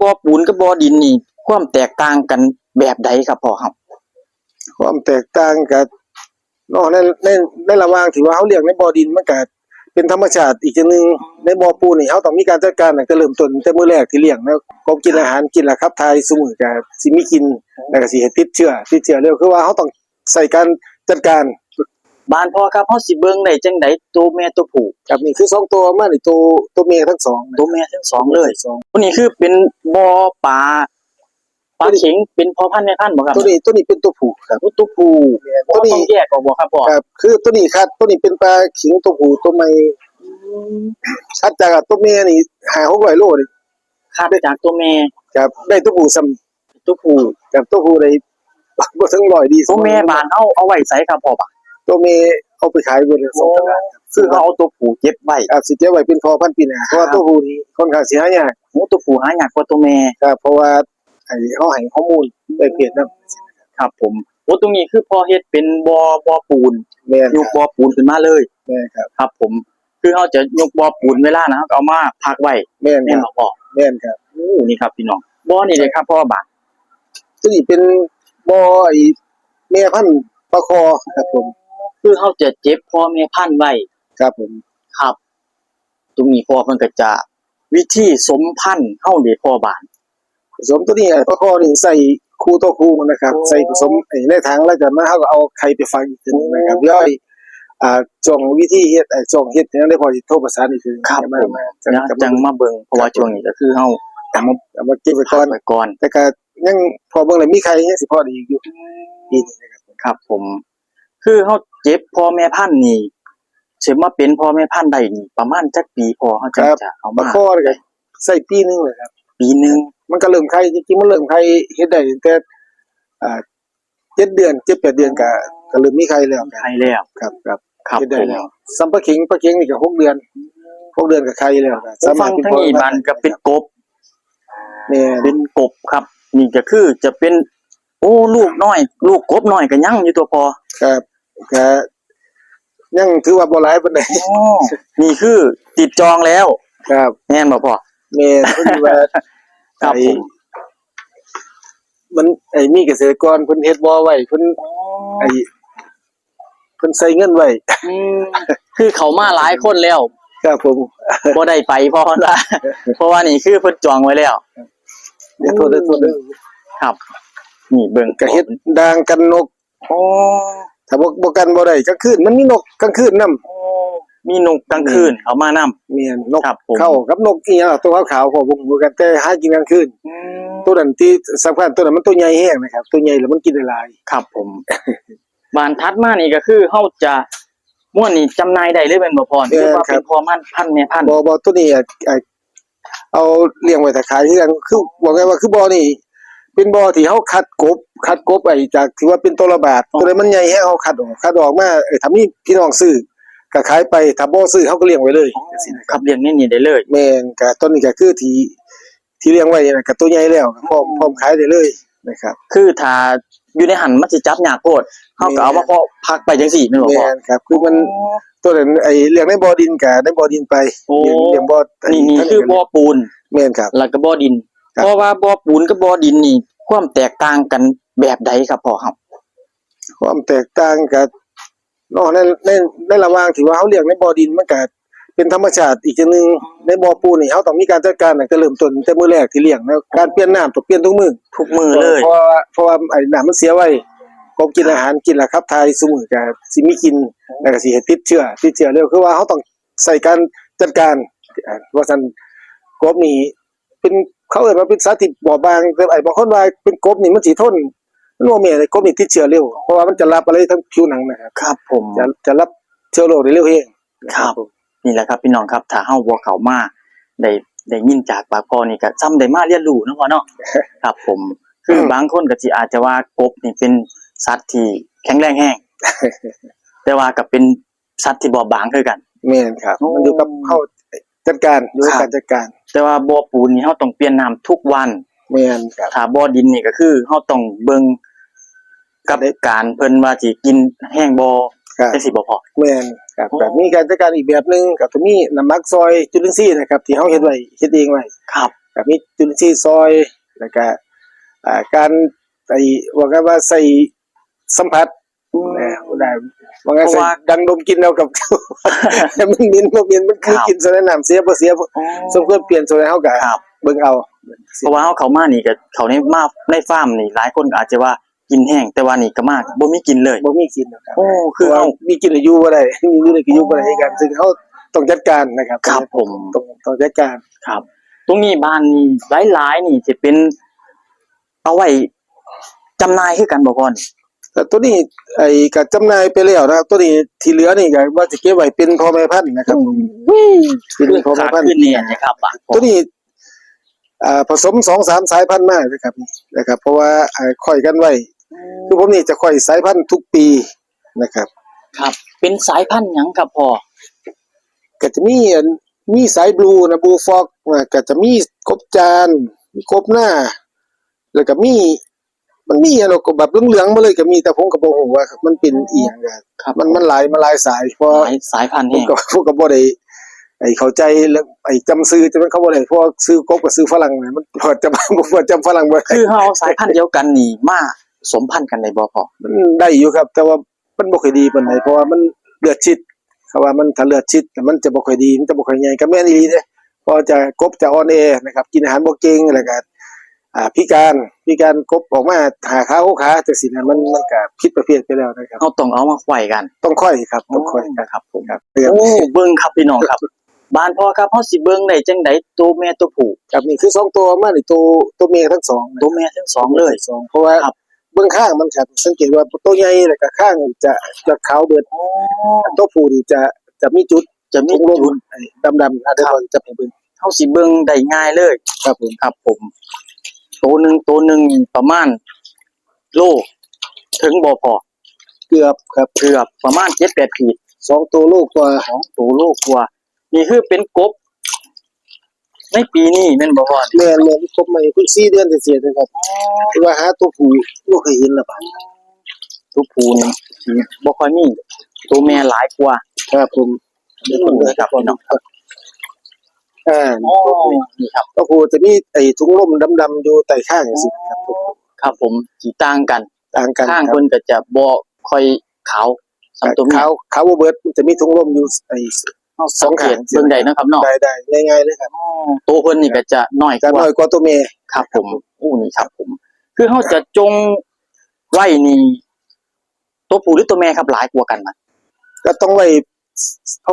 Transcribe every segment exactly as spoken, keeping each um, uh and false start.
บ่อปูนกับบ่อดินนี่ ความแตกต่างกันแบบใดครับพ่อครับ? ความแตกต่างก็ เนาะ ใน ใน ในระหว่างที่ว่าเฮาเลี้ยงในบ่อดิน มันก็เป็นธรรมชาติอีกอย่างหนึ่ง ในบ่อปูนนี่เฮาต้องมีการจัดการตั้งแต่เริ่มต้น ตั้งแต่มื้อแรกที่เลี้ยงนะ กบกินอาหาร กินแล้วขับถ่าย ซุมื้อก็สิมีกลิ่น แล้วก็สิให้ติดเชื้อ ติดเชื้อเร็ว คือว่าเฮาต้องใช้การจัดการ บานพ่อครับ เฮาสิเบิ่งได้จั่งใด๋ ตัวแม่ตัวผู้? ครับ นี่คือสองตัวมานี่ ตัว ตัวแม่ทั้งสอง ตัวแม่ทั้งสองเลย ตัวแม่ทั้งสอง ตัวนี้คือเป็นบ่อปลา ปลาเข็งเป็นพ่อพันธุ์แม่พันธุ์บ่ครับ? ตัวนี้ ตัวนี้เป็นตัวผู้ครับ โอ้ ตัวผู้ แม่น พ่อ ตัวนี้ ต้องแยกออกบ่ครับพ่อ? ครับ คือตัวนี้ครับ ตัวนี้เป็นปลาเข็งตัวผู้ตัวใหม่ อืม คัดจากตัวแม่นี่ ห้าหกร้อยโลนี่ คัดจากตัวแม่ ครับ ได้ตัวผู้ซ้ำ ตัวผู้ ครับ ตัวผู้ได้ บ่ถึงร้อยดี ตัวแม่บานเฮาเอาไว้ไสครับพ่อ บาน ตัวแม่เอาไปขายเบิดเลย โอ้ สองตลาดครับ คือเฮาเอาตัวผู้เก็บไว้ อาจสิเก็บไว้เป็นพ่อพันธุ์ปีหน้า เพราะว่า ครับ ตัวผู้นี่ค่อนข้างสิหายาก โอ้ ตัวผู้หายากกว่าตัวแม่ ครับ เพราะว่า ไอ้ เฮาให้ฮอร์โมนได้เพศนำ ครับผม โอ้ ตรงนี้คือพ่อเฮ็ดเป็นบ่อ บ่อปูน แม่นครับ ยกบ่อปูนขึ้นมาเลย แม่นครับ ครับผม คือเฮาจะยกบ่อปูนเวลานะ เฮาก็เอามาพักไว้ แม่นครับ แม่นบ่พ่อ? แม่นครับ โอ้ นี่ครับพี่น้อง บ่อนี่เลยครับพ่อ บาด ตัวนี้เป็นบ่อไอ้แม่พันธุ์ปลาคอครับผม คือเฮาจะเก็บพ่อแม่พันธุ์ไว้ ครับผม ครับ ตรงนี้พ่อเพิ่นก็จะ วิธีสมพันธุ์เฮาเด้พ่อ บาด สมตัวนี้ ไอ้ปลาคอนี่ใส่คู่ต่อคู่นะครับ โอ้ ใส่ผสมไอ้ในถัง แล้วจากนั้นเฮาก็เอาไข่ไปฝังอีกทีหนึ่งนะครับ โอ้ เดี๋ยวไอ้ อ่า ช่วงวิธีเฮ็ด ไอ้ช่วงเฮ็ดยังได้พอสิโทรประสานอีกทีหนึ่ง ครับ มา ผม มา จั่ง เดี๋ยว จั่งมาเบิ่ง เพราะว่า ครับ ช่วงนี้ก็คือเฮา เอามา เอามาเก็บไว้ก่อน พักไว้ก่อน แต่ก็ยังพอเบิ่งแล้วมีไข่ยังสิพอได้อีกอยู่ อืม ปีนี้นะครับ ครับผม คือเฮาเก็บพ่อแม่พันธุ์นี่ สิมาเป็นพ่อแม่พันธุ์ได้นี่ ประมาณจักปีพ่อเฮาจั่ง ครับ จะเอามา ปลาคอนี่ก็ใส่ปีหนึ่งเลยครับ ปีหนึ่ง มันก็เริ่มไข่ จริงๆ มันเริ่มไข่เฮ็ดได้ตั้งแต่ อ่า เจ็ดเดือน เจ็ดแปดเดือนก็ ก็เริ่มมีไข่แล้ว มีไข่แล้ว ครับ ครับ ครับ เฮ็ดได้แล้ว ผม ส่ำปลาเข็ง ปลาเข็งนี่ก็หกเดือน หกเดือนก็ไข่แล้ว ก็ โอ้ สามารถ ฟังทางนี้ เป็นพ่อพันธุ์ บานก็เป็นกบ แม่น เป็นกบครับ นี่ก็คือจะเป็น โอ้ ลูกน้อย ลูกกบน้อยก็ยังอยู่ตัวพ่อ ครับ ก็ยังถือว่าบ่หลายปานใด โอ้ นี่คือติดจองแล้ว ครับ แม่นบ่พ่อ? แม่น พอดีว่า ครับ ไอ้ ผม มัน ไอ้ มีเกษตรกรเพิ่นเฮ็ดบ่อไว้ เพิ่น อ๋อ ไอ้ เพิ่นใส่เงินไว้ อืม คือเขามาหลายคนแล้ว ครับผม บ่ได้ไป เพราะว่า เพราะว่านี่คือเพิ่นจองไว้แล้ว เดี๋ยวโทษเด้อ โทษเด้อ ครับ นี่เบิ่ง ก็เฮ็ดด่างกันนก อ๋อ ถ้าบ่ บ่กันบ่ได้ กลางคืน มันมีนกกลางคืนนำ อ๋อ มีนกกลางคืน แม่น เข้ามานำ แม่น นก ครับผม เข้ากับนกอีหยังล่ะ ตัวขาวๆ พวกผมบ่กัน แต่หากินกลางคืน อืม ตัวนั้นที่สำคัญ ตัวนั้นมันตัวใหญ่แฮงนะครับ ตัวใหญ่แล้วมันกินได้หลาย ครับผม บานถัดมานี่ก็คือเฮาจะ ม้วนนี่จำหน่ายได้เลยแม่นบ่พ่อ? แม่นครับ หรือว่าเป็นพ่อมันพันธุ์แม่พันธุ์? บ่ บ่ ตัวนี้ อ่ะ อ่ะ เอาเลี้ยงไว้ถ้าขายคือกัน คือบอกไงว่าคือบ่อนี่ เป็นบ่อที่เฮาคัดกบ คัดกบไอ้จากที่ว่าเป็นตัวระบาด อ๋อ ตัวใดมันใหญ่แฮงเฮาคัดออก คัดออกมา เออ ถ้ามีพี่น้องซื้อก็ขายไป ถ้าบ่ซื้อเฮาก็เลี้ยงไว้เลย อ๋อ จังซี้นะครับ ครับ เลี้ยงในนี่ได้เลย แม่น ก็ตอนนี้ก็คือที่ ที่เลี้ยงไว้นี่นะ ก็ตัวใหญ่แล้ว ก็พร้อม อืม พร้อมขายได้เลยนะครับ คือถ้าอยู่ในหั่นมันสิจับยากโพด เฮาก็เอามา แม่น เพาะพักไปจังซี้แม่นบ่พ่อ? แม่นครับ คือมัน อ๋อ ตัวนั้น ไอ้เลี้ยงในบ่อดินก็ในบ่อดินไป โอ้ เลี้ยง เลี้ยงบ่อ นี่ นี่ อันนี้ คือบ่อปูน แม่นครับ แล้วก็บ่อดิน ครับ เพราะว่าบ่อปูนกับบ่อดินนี่ ความแตกต่างกันแบบใดครับพ่อครับ? ความแตกต่างก็ เนาะ ใน ใน ในระหว่างที่ว่าเฮาเลี้ยงในบ่อดิน มันก็เป็นธรรมชาติอีกอย่างหนึ่ง ในบ่อปูนนี่เฮาต้องมีการจัดการตั้งแต่เริ่มต้น ตั้งแต่มื้อแรกที่เลี้ยงนะ การเปลี่ยนน้ำต้องเปลี่ยนทุกมื้อ ทุกมื้อเลย เพราะว่า เพราะว่าไอ้น้ำมันเสียไว กบกินอาหาร กินแล้วขับถ่าย ซุมื้อก็สิมีกลิ่น แล้วก็สิให้ติดเชื้อ ติดเชื้อเร็ว คือว่าเฮาต้องใช้การจัดการ อ่า ว่าซั่น กบนี่ เป็น เขาเอิ้นว่าเป็นสัตว์ที่บอบบาง แต่ไอ้บางคนว่าเป็นกบนี่มันสิทน มันบ่แม่น ไอ้กบนี่ติดเชื้อเร็ว เพราะว่ามันจะรับอะไรทางผิวหนังนะครับ ครับผม จะ จะรับเชื้อโรคได้เร็วแฮง ครับ นี่แหละครับพี่น้องครับ ถ้าเฮาบ่เข้ามา ได้ ได้ยินจากปากพ่อนี่ก็ส่ำได้มาเรียนรู้เนาะพ่อเนาะ ครับผม คือบางคนก็สิอาจจะว่ากบนี่เป็นสัตว์ที่แข็งแรงแฮง แต่ว่าก็เป็น สัตว์ที่บอบบางคือกัน แม่นครับ โอ้ มันอยู่กับเฮาจัดการ อยู่กับ ครับ การจัดการ แต่ว่าบ่อปูนนี่เฮาต้องเปลี่ยนน้ำทุกวัน แม่นครับ ถ้าบ่อดินนี่ก็คือเฮาต้องเบิ่งกับ ได้ การเพิ่นว่าสิกินแฮงบ่ ครับ จังซี้บ่พ่อ? แม่นครับ โอ้ ก็มีการจัดการอีกแบบหนึ่ง ก็จะมีน้ำหมักซอยจุลินทรีย์นะครับ ที่เฮาเฮ็ดไว้ เฮ็ดเองไว้ ครับ เอ่อ มีจุลินทรีย์ซอย แล้วก็ อ่า การ ไอ้ ว่ากันว่าใส่สัมผัส อืม นะ ได้ ว่ากัน เพราะว่า ใส่ดังดมกลิ่นเอากับ มันเหม็นบ่เหม็น มันคือ ครับ กลิ่นสารน้ำเสียบ่เสีย อ๋อ สมควรเปลี่ยนส่วนใดเฮาก็ ครับ เบิ่งเอา เพราะว่าเฮาเข้ามานี่ก็ เข้าใน มาในฟาร์มนี่ หลายคนก็อาจจะว่ากลิ่นแฮง แต่ว่านี่ก็มาบ่มีกลิ่นเลย บ่มีกลิ่นหรอกครับ โอ้ คือ เพราะว่า เฮา มีกลิ่นแล้วอยู่บ่ได้ อยู่นี่ก็อยู่บ่ได้คือกัน ซึ่งเฮาต้องจัดการนะครับ ครับผม ต้อง ต้องจัดการ ครับ ตรงนี้บ้านนี่หลายๆ นี่สิเป็น เอาไว้จำหน่ายคือกันบ่พ่อนี่ แต่ตัวนี้ ไอ้ ก็จำหน่ายไปแล้วนะครับ ตัวนี้ที่เหลือนี่ก็ว่าสิเก็บไว้เป็นพ่อแม่พันธุ์นะครับ อืม เป็นพ่อแม่พันธุ์ คือคักคือแน่นะครับ ตัวนี้ อ่า ผสมสองสามสายพันธุ์มานะครับ นะครับ เพราะว่า อ่า ค่อยกันไว้ อืม คือผมนี่จะค่อยสายพันธุ์ทุกปีนะครับ ครับ เป็นสายพันธุ์หยังครับพ่อ ก็จะมีอัน มีสายบลูนะ บลูฟ็อกนะ ก็จะมีกบจาน มีกบนา แล้วก็มี มันมีอันแบบเหลืองๆมาเลยก็มี แต่ผมก็บ่ฮู้ว่ามันเป็นอีหยังอะ ครับ มัน มันหลาย มันหลายสาย เพราะ หลายสายพันธุ์ ผมก็ แฮง ผมก็บ่ได้ ไอ้ เข้าใจเรื่อง ไอ้ จำชื่อ แต่มันเขาบ่ได้ เพราะว่าชื่อกบกับชื่อฝรั่งนะ มันพอจำ พอจำฝรั่งบ่ได้ คือเฮาเอาสายพันธุ์เดียวกันนี่มาผสมพันธุ์กันได้บ่พ่อ มันได้อยู่ครับ แต่ว่ามันบ่ค่อยดีปานใด เพราะว่ามันเลือดชิด เขาว่ามัน ถ้าเลือดชิดน่ะมันจะบ่ค่อยดี มันจะบ่ค่อยใหญ่ ก็แม่นอีหลีเด้ เพราะจะ กบจะอ่อนแอนะครับ กินอาหารบ่เก่ง แล้วก็ อ่า พิการ พิการ กบออกมาห้าขา หกขาจังซี่นะ มัน มันก็ผิดประเภทไปแล้วนะครับ เฮาต้องเอามาไขว้กัน ต้องไขว้ครับ ต้องไขว้ อ๋อ ครับ ครับผม ครับ โอ้ เบิ่งครับพี่น้องครับ บ้านพ่อครับ เฮาสิเบิ่งได้จังใด๋ ตัวแม่ตัวผู้ ครับ นี่คือสองตัวมานี่ ตัว ตัวแม่ทั้งสองนะ ตัวแม่ทั้งสองเลย ตัวแม่ทั้งสอง เพราะว่า ครับ เบิ่งคางมันครับ สังเกตว่าตัวใหญ่แล้วก็คางจะ จะขาวเบิด อ๋อ ตัวผู้นี่จะ จะมีจุด จะมีจุด ถุงลมดำๆ อ่ะ เดี๋ยว ครับ เราจะไปเบิ่ง เฮาสิเบิ่งได้ง่ายเลย ครับผม ครับผม ตัวหนึ่ง ตัวหนึ่งนี่ประมาณโล ถึงบ่พ่อ เกือบครับ เกือบ ประมาณเจ็ดแปดขีด สองตัวโลกว่า สองตัวโลกว่า นี่คือเป็นกบ ในปีนี้แม่นบ่พ่อ แม่นๆ กบใหม่เพิ่งสี่เดือนเศษๆ นะครับ อ๋อ ที่ว่าหาตัวผู้บ่เคยเห็นละบาด ตัวผู้นี่สิบ่ค่อยมี ตัวแม่หลายกว่า ครับผม นี่ครับพี่น้องครับ อ่า อ๋อ นี่ครับ ตัวผู้จะมีไอ้ถุงลมดำๆ อยู่ใต้คางจังซี่ครับผม ครับผม สิต่างกัน ต่างกัน คาง ครับ เพิ่นก็จะบ่ค่อยขาวส่ำตัวเมีย ขาว ขาวบ่เบิด มันจะมีถุงลมอยู่ ไอ้ เฮาสังเกต สองข้าง เบิ่งได้เนาะครับเนาะ ได้ ได้ ง่ายๆ เลยครับ อ๋อ ตัวเพิ่นนี่ก็จะน้อยกว่า จะน้อยกว่าตัวแม่ ครับผม อู้ นี่ครับผม คือเฮาจะจงไว้นี่ ตัวผู้หรือตัวแม่ครับ หลายกว่ากันนะ ก็ต้องไว้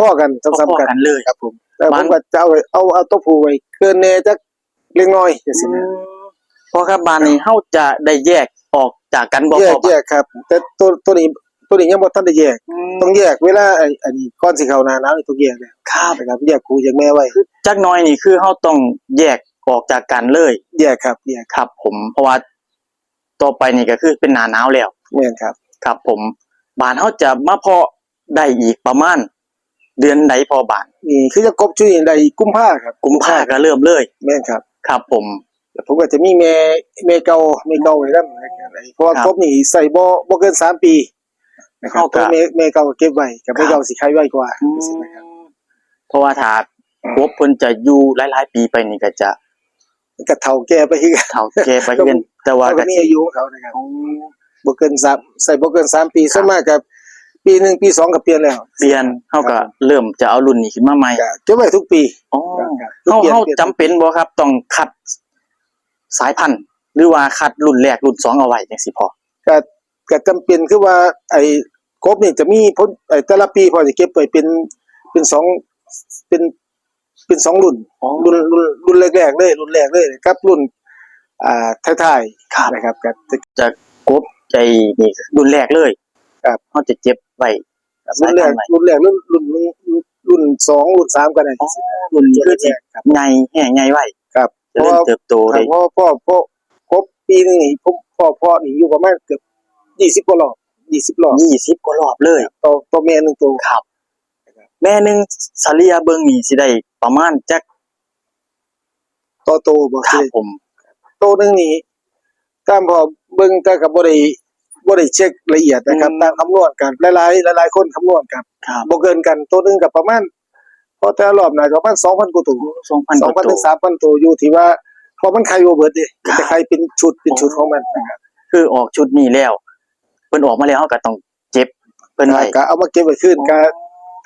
พอๆ กัน ซ้ำๆ กัน พอๆ กันเลย ครับผม แต่ผมก็จะเอาไว้ เอา เอาตัวผู้ไว้เกินแน่จักเล็กน้อยจังซี่นะ อืม พ่อครับ บ้านนี้เฮาจะได้แยกออกจากกันบ่ แยก พ่อ แยกครับ แต่ตัว ตัวนี้ ตัวนี้ยังบ่ทันได้แยก อืม ต้องแยกเวลา ไอ้ อันนี้ก่อนสิเข้าหน้าหนาวนี่ต้องแยกแล้ว ครับ นะครับ แยกผู้แยกแม่ไว้ คือจักหน่อยนี่คือเฮาต้องแยกออกจากกันเลย แยกครับ แยก ครับผม เพราะว่าต่อไปนี่ก็คือเป็นหน้าหนาวแล้ว แม่นครับ ครับผม บ้านเฮาจะมาเพาะได้อีกประมาณเดือนใดพ่อ บ้าน นี่คือจะครบชุดนี้ได้กุมภาครับ กุมภาก็เริ่มเลย แม่นครับ ครับผม แล้วผมก็จะมีแม่ แม่เก่า แม่เก่าไว้นำ เพราะว่า ครับ ครบนี่ใส่บ่ บ่เกินสามปีนะครับ เฮาก็ แม่ แม่เก่าก็เก็บไว้ กับแม่ ครับ เก่าสิขายไวกว่า อืม เพราะว่าถ้าครบเพิ่นจะอยู่หลายๆ ปีไปนี่ก็จะ มันก็เฒ่าแก่ไปคือกัน เฒ่าแก่ไปคือกัน แต่ว่า เขาก็ ก็ มี สิ อายุของเขานะครับ อ๋อ บ่เกินสาม ใส่บ่เกินสามปี ครับ ส่วนมากก็ปีหนึ่งปีสองก็เปลี่ยนแล้ว เปลี่ยน เฮาก็ ครับ เริ่มจะเอารุ่นนี้ขึ้นมาใหม่ ก็เก็บไว้ทุกปี อ๋อ ครับ เฮา เปลี่ยน เฮา เปลี่ยน จำเป็นบ่ครับ ต้องคัดสายพันธุ์ หรือว่าคัดรุ่นแรกรุ่นสองเอาไว้จังซี่พ่อ ก็ ก็จำเป็น คือว่าไอ้กบนี่จะมีผล ไอ้แต่ละปีพ่อจะเก็บไว้เป็น เป็นสอง เป็น เป็นสองรุ่น อ๋อ รุ่น รุ่น รุ่นแรกๆ เลย รุ่นแรกเลย กับรุ่น อ่า ท้ายๆ ครับ นะครับ ก็จะ จะกบไอ้นี่รุ่นแรกเลย ครับ เฮาจะเก็บไว้ รุ่นแรก สายพันธุ์ไว้ รุ่นแรก รุ่น รุ่น รุ่น รุ่นสอง รุ่นสามก็ได้ อ๋อ รุ่นนี้คือสิ ครับ ใหญ่ แฮงใหญ่ไว ครับ เจริญเติบโต ครับ ได้ เพราะ เพราะ เพราะกบปีหนึ่งนี่ ผม เพาะ เพาะนี่อยู่ประมาณเกือบยี่สิบกว่ารอบ ยี่สิบรอบ ยี่สิบกว่ารอบเลย ต่อ ต่อแม่หนึ่งตัว ครับ แม่หนึ่งเฉลี่ยเบิ่งนี่สิได้ประมาณจัก ต่อโตบ่ ครับ สิได้ ผม โตหนึ่งนี่ ตามพ่อเบิ่งแต่ก็บ่ได้ บ่ได้เช็คละเอียดนะครับ อืม ตามคำนวณกัน หลายๆ หลายๆ คนคำนวณกัน ครับ บ่เกินกัน โตหนึ่งก็ประมาณ พอแต่ละรอบน่าจะประมาณสองพันกว่าตัว สองพันกว่าตัว สองพันถึงสามพันตัว อยู่ที่ว่า เพราะมันไข่บ่เบิดเด้ ครับ จะไข่เป็นชุดเป็นชุดของมันนะครับ คือออกชุดนี้แล้ว เพิ่นออกมาแล้ว เราก็ต้องเก็บเพิ่นไว้ ก็เอามาเก็บไว้คืน อ๋อ ก็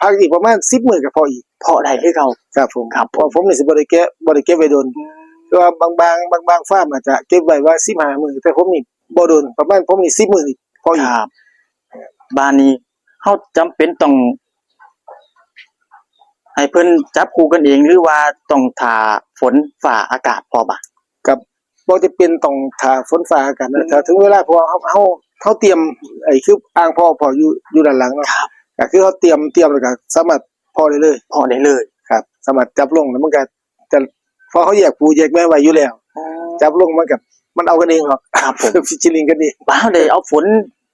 พักอีกประมาณสิบมื้อก็เพาะอีก เพาะได้คือเก่า ครับผม ครับผม เพราะผมนี่สิบ่ได้แกะ บ่ได้เก็บไว้โดน อืม แต่ว่าบางบางบางบางฟาร์มอาจจะเก็บไว้ว่าสิบห้ามื้อ แต่ผมนี่บ่โดน ประมาณผมนี่สิบมื้อนี่เพาะอีก ครับ บาดนี้เราจำเป็นต้อง ให้เพิ่นจับคู่กันเอง หรือว่าต้องท่าฝนฟ้าอากาศพร้อมอะ ครับ บ่จะเป็นต้องท่าฝนฟ้าอากาศนะ อืม ถ้าถึงเวลา เพราะว่าเรา เรา เราเตรียมไอ้คืออ่างเพาะ เพาะอยู่ อยู่ด้านหลังเนาะ ครับ ก็คือเราเตรียม เตรียมแล้วก็สามารถเพาะได้เลย เพาะได้เลย ครับ สามารถจับลงแล้วมันก็จะ เพราะเราแยกผู้แยกแม่ไว้อยู่แล้ว อ๋อ จับลงมันก็ มันเอากันเองหรอก ครับผม featuring กันเอง เราได้เอาฝน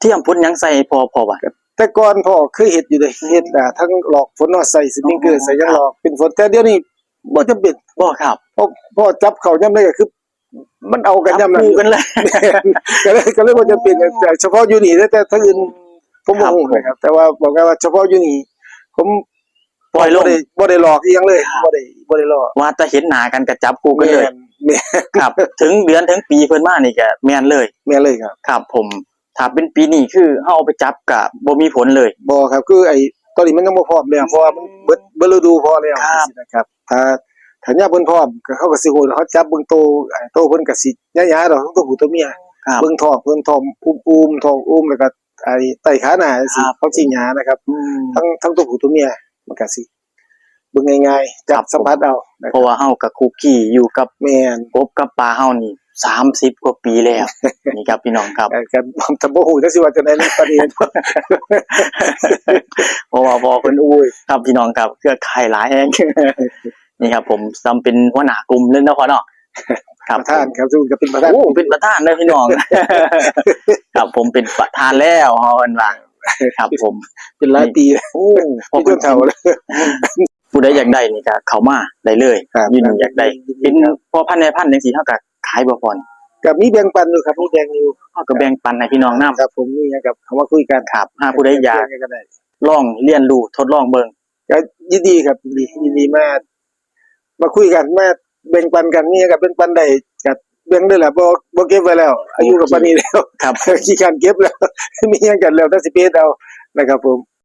เตรียมฝนหยังใส่พ่อ พ่อว่า แต่ก่อนพ่อเคยเฮ็ดอยู่เด้ เฮ็ด อ่า ทั้งหลอกฝนเนาะ ใส่สปริงเกอร์ อ๋อ ใส่หยัง ครับ หลอกเป็นฝน แต่เดี๋ยวนี้บ่จำเป็น บ่ครับ เพราะ เพราะจับเข้ายามใดก็คือ มันเอากันยามนั้น จับคู่กันเลย ก็เลย ก็เลยบ่จำเป็น แต่เฉพาะอยู่นี่ แต่ แต่ทางอื่นผมบ่รู้ ครับผม นะครับ แต่ว่าบอกไงว่าเฉพาะอยู่นี่ ผม ปล่อยลง บ่ได้ บ่ได้หลอกอีหยังเลย ครับ บ่ได้ บ่ได้หลอก ว่าแต่เห็นหน้ากันก็จับคู่กันเลย แม่น แม่น ครับ ถึงเดือนถึงปีเพิ่นมานี่ก็แม่นเลย แม่นเลยครับ ครับผม ถ้าเป็นปีนี้คือเราเอาไปจับก็บ่มีผลเลย บ่ครับ คือไอ้ตอนนี้มันยังบ่พร้อมแล้ว เพราะว่ามันเบิด เบิดฤดูเพาะแล้ว ครับ นะครับ ถ้า ถ้ายามเพิ่นพร้อมก็ เราก็สิฮู้ เราจับเบิ่งโต ไอ้โตเพิ่นก็สิหยาๆดอก ทั้งตัวผู้ตัวเมีย ครับ เบิ่งท้องเพิ่น ท้องอุ้มๆ ท้องอุ้ม แล้วก็ไอ้ไต้ขาหน้าจังซี่ ครับ เขาสิหยานะครับ อืม ทั้ง ทั้งตัวผู้ตัวเมีย มันก็สิ เบิ่งง่ายๆ จับ ครับผม สัมผัสเอานะครับ เพราะว่าเราก็คุกคีอยู่กับ แม่น กบกับปลาเรานี่สามสิบกว่าปีแล้ว นี่ครับพี่น้องครับ เอ่อ ก็ ถ้าบ่ฮู้จักสิว่าจังใด๋เลย ตอนนี้ เพราะว่าพ่อเพิ่น อุ้ย ครับพี่น้องครับ เครือข่ายหลายแฮง นี่ครับผม ซ้ำเป็นหัวหน้ากลุ่มเลยเนาะพ่อเนาะ ครับ ประธานครับ ซึ่งก็เป็นประธาน โอ้ เป็นประธานเด้อพี่น้อง ครับผม เป็นประธานแล้ว เฮาเอิ้นว่า ครับผม เป็นหลายปี โอ้ มีจนเฒ่าแล้ว ผู้ใดอยากได้นี่ก็เข้ามาได้เลย ครับ อยู่นี่อยากได้ ยินดี เป็น ครับ พ่อพันธุ์แม่พันธุ์จังซี่ เฮาก็ขายบ่พ่อ ก็มีแบ่งปันอยู่ครับ มีแบ่งอยู่ เฮาก็แบ่งปันให้พี่น้องนำ ครับผม มีหยังก็เข้ามาคุยกัน ครับ หากผู้ใดอยาก แบ่งปันก็ได้ ลองเรียนรู้ทดลองเบิ่ง ก็ยินดีครับ ยินดี ยินดีมา มาคุยกัน มาแบ่งปันกัน มีหยังก็แบ่งปันได้ ก็แบ่งเด้อล่ะ บ่ บ่เก็บไว้แล้ว อายุก็ปานนี้แล้ว ครับ ขี้คร้านเก็บแล้ว มีหยังก็แล้วแต่สิไปเฮ็ดเอานะครับผม